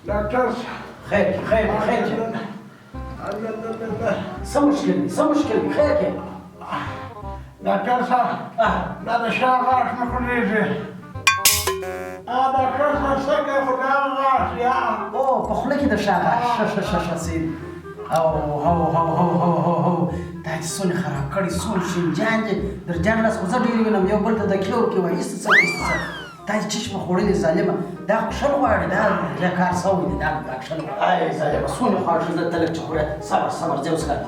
ډاکټر خیر خیر خیر، څه مشکل دی؟ څه مشکل دی؟ خیر کې. ډاکټر صاحب، دا د شا غاښ نه خوږېږي. ډاکټر صاحب، څنګه خو دا غاښ یا او په خوله کې د شا غاښ. ښه ښه ښه ښه، سید. او هو هو هو هو هو هو، دا چې څونه خراب کړي، څونه شینجان دي در جان لاس، خو زه ډېر وینم یو بل ته د کیو کې وایي ایسته څه، ایسته څه. دا چې چشمه خوړلې ظالمه، دا خو کښل غواړي. دا دا کار سوی دی، دا دا کښل غواړي. آی ظالمه، څونه خواړه زه ته لږ چې خورې. صبر صبر، ځه اوس کار.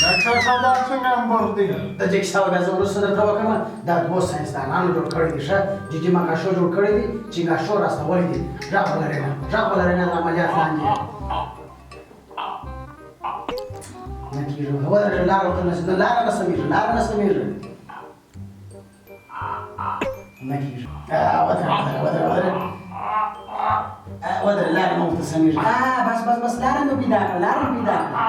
ډاکټر صاحب، دا څنګه امبر دی؟ د دې کیسه به زه وروسته درته وکړم. دا دوو ساینسدانانو جوړ کړی دی، ښه جدي مکاشو جوړ کړی دی چې ګاشو راستولی دی. غږ ولرې نه، غږ ولرې نه، د عملیات لاندې نه کېږي. ودرېږه، لاره ورته نه، لاره نه سمېږي، لاره نه سمېږي، نه کېږي. ودرېږه ودرېږه ودرېږه ودرېږه ودرېږه، لاره نه ورته سمېږي. بس بس بس، لاره مې پیدا کړه، لاره مې پیدا کړه.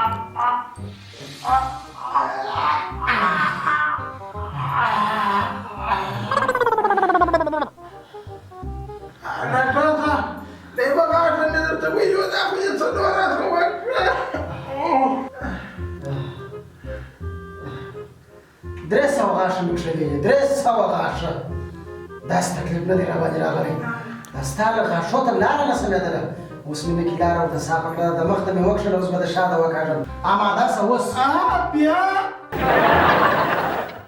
ډاکټر صاحب، د یوه غاښ مې درته ویلي وو، دا خو یې څه نوره راته وکړه. 300 غاښه مې کښلي دي، 300 غاښه. داسې تکلیف نه دی راباندې راغلی. دا ستا له غاښو ته لاره نه سمېدله، اوس مې نه کې لاره ورته صافه کړه. د مخ ته مې وکښله، اوس به د شا ته وکاږم. اماده سه اوس. بیا.